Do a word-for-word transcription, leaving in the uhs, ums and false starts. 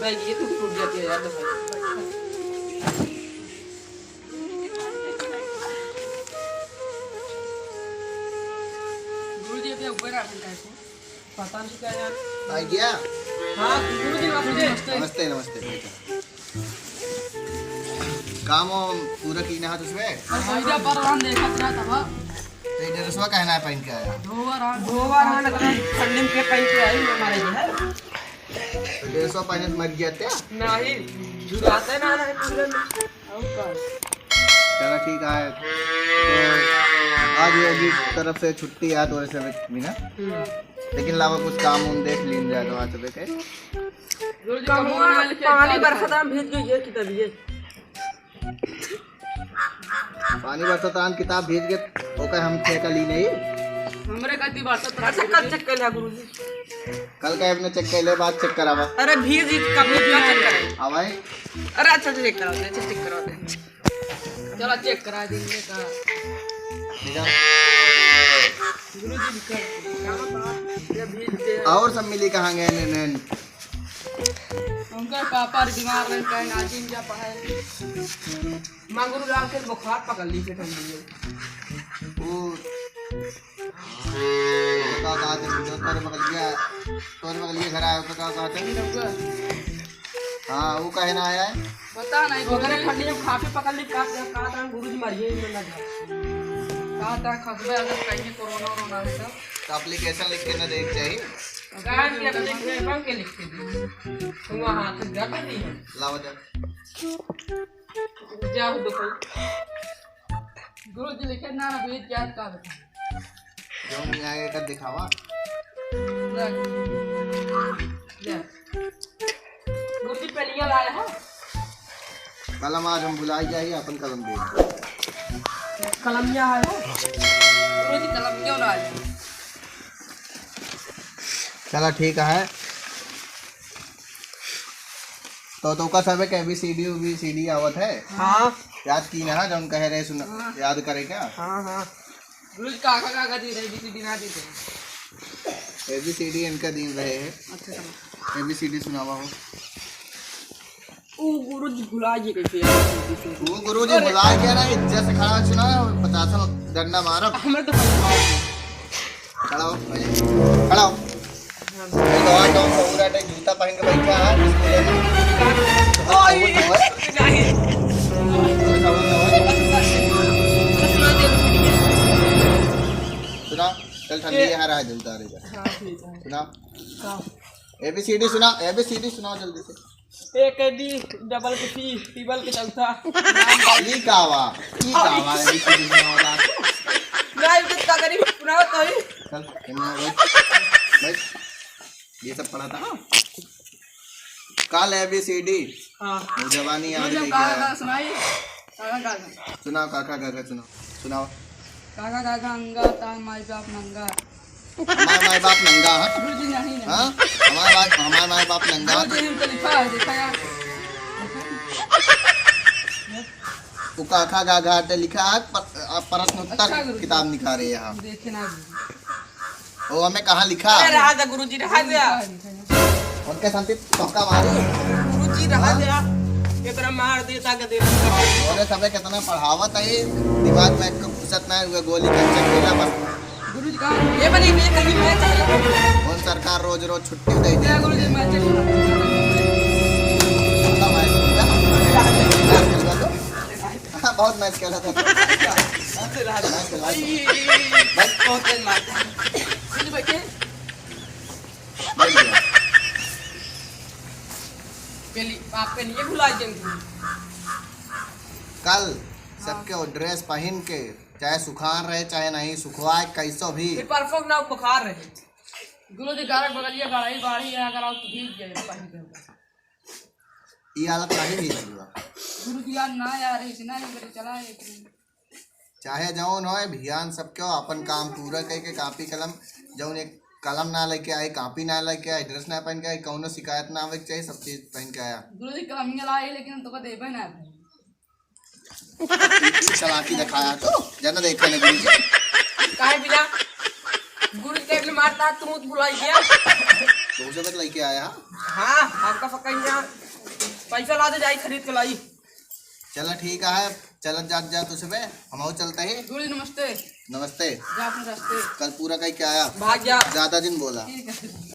भाई, ये तो टूट जाती है यार, तो भाई। गुरुजी, अभी ऊपर आ गए हैं। पता नहीं क्या यार। आ गया? हाँ, गुरुजी, नमस्ते। नमस्ते, नमस्ते, बैठो। काम वाम पूरा कीना है तुझमें? भैया, परवान देखत रहा था। तो ये ड्रेसवा कहना है पहन के आया? धोवा रहा। धोवा रहा ना, ठंडी में के पहन के आई, मैं मारे जो है। तो ड्रेसवा पहने तो मर गया क्या? नहीं, जुड़ाते ना, नहीं, पूरे में। और का? चलो ठीक है, तो आज योगी की तरफ से छुट्टी है, तो ऐसे भी ना। हम्म। लेकिन लावा कुछ काम उम देख लीन जाए तो आज सुबह के। रोज कमवा कमवा लेके पानी जाता बरसात है। में भीज गई है कि तब ये। पानी बरसात आन किताब भीज के ओकर हम ठेका ली नहीं। हमरे कति बरसात अच्छा, कल चेक कर लिया गुरुजी। कल का अपने चेक कर ले, बाद चेक करावा। अरे भीज ही कब भीज का चेक करे? हाँ भाई। अरे अच्छा, चेक करा दे, अच्छा, चेक करा दे। चला चेक करा दे इनने का। निकाल। गुरुजी निकाल। क्या बात? ये भीज दे। और सब मिली कहाँ गए ने, ने? उनका पापा बीमार रहे, कहीं नाजिम जा पाए। मंगरू लाल के बुखार पकड़ ली, फिर हम लिए। वो का कहा थे, जो तोरे बगलिया, तोरे बगलिया घर आया, उसका का कहा थे? नहीं रहुआ। हाँ, वो काहे ना आया है? पता नहीं, ओकरे गुरुजी। ठंडी में खांसी पकड़ ली, का, का, का, गुरुजी मरिए ही ना जा। कहा था, खसबे अगर कहीं कोरोना, वोरोना है तो? तो application लिख के ना देख चाहिए। कहाँ की application के लिख के दी? तो वहाँ से जाता नहीं है। लावा जा। जाओ दुकान। गुरुजी लिखे ना, ना, भेज क्या का बता। जो नहीं आगे का दिखावा। ले। ले। गुरुजी पेनिया लाए हैं? कलम आज हम भुलाई जाइए, अपन कलम दे। कलमिया है? गुरुजी कलम क्यों ना आए? चला ठीक है। तो, तो का सबे के A B C D, U B C D आवत है? हाँ। याद की ना, जौन कहे रहे सुना, हाँ। याद करे क्या? हाँ, हाँ। गुरुजी काका, काका दी रहे, A B C D ना दी रहे। A B C D इनका दिन रहे हैं। अच्छा, चलो। A B C D सुनावा हो। ओ गुरुजी भुला गए कैसे यार? वो गुरुजी अरे। भुला गया ना, इज्जत से खड़ा सुना, पचास डंडा मारब। हमें तो खड़ा हो, खड़ा हो। ये तो आज हम पूरा day जूता पहन के बैठा है, स्कूल में। ओए, नहीं। सुना, चल ठंडी ए- है, रहा जूता रे। हाँ, ठीक है। सुना। हाँ। A B C D सुना, A B C D सुनाओ जल्दी से। A के B, double के C, टिबल के चौथा। ई का बा? ई का बा? A B C D सुनाओ बा। नहीं, तो का करी? सुनाओ तो ही। चल, इन्हें बैठ। बैठ। ये सब पढ़ा था? काल A B C D। हाँ। वो जवानी याद मुझे नहीं काका गया। का सुनाई। काका, काका। सुनाओ, काका, काका, सुनाओ। सुनाओ। काका, काका, अंगा, तार माई बाप नंगा। हमार माई बाप नंगा, हाँ? गुरुजी, नहीं, नहीं। हाँ? हमार बाप, हमार माई बाप नंगा। गुरुजी, हम तो लिखा है, देखा यार। वो काका गा घाट लिखा है, प-, आ, प्रश्न उत्तर अच्छा, गुरुजी। किताब निकाले यहाँ। देखे ना, गुरुजी। वो हमें कहाँ लिखा अरे, है? रहा था, गुरुजी, रहा था। लिखा है, लिखा है। उनके संती तोहका मारी। गुरुजी, रहा हाँ? था। एकरा मार देता के देता। अरे, सबे कितना पढ़ावत है, दिमाग में एक घुसत ना है, वो गोली कंचन खेला बस। गुरुजी का ये बनी, ये कहीं मैं चला। कौन सरकार रोज रोज छुट्टी दे दे? क्या गुरुजी, मैं चला। हाँ, बहुत मैच खेला था। मैच खेला था। बस। बहुत तेज मारता है। गुरुजी, बैठे। बैठ गया। पहली, आप पहली ये भुला जाएंगे। कल सबके वो dress पहन के, चाहे सुखान रहे, चाहे नहीं सुखवाए, कैसो भी। ये परसों ना बुखार रहे। गुरुजी, गारक बगलिया गाड़ी, गाड़ी है, अगर आप भीग गए, पहन के। ई हालत नहीं भीग गया। गुरुजी, यार ना यार, ऐसे ना, ये चला, ये चाहे जौन होए, भियान सबके हो, अपन काम पूरा कइके, कापी कलम, जौन एक कलम ना लेके आए, कापी ना लेके आए, dress ना पहन के आए, कौनो शिकायत ना आवे के चाही, सब चीज पहन के आया। गुरुजी कलम ही लाई, लेकिन हम तोका देबे ना। ई चलाकी दिखाया तो, जना देखे ना गुरुजी। काहे बिना? गुरुजी के अपने मारता, तू तो भुलाई गया। तो उसे बत लेके आया? हाँ, आपका पक्का यहाँ पैसा ला दे, जाई खरीद के लाई। चला ठीक है, चलत जात जात उसे बे, हम चलते ही। गुरुजी नमस्ते। नमस्ते। जा अपने रास्ते। कल पूरा कहीं क्या आया? भाग जा। ज्यादा दिन बोला। ठीक है।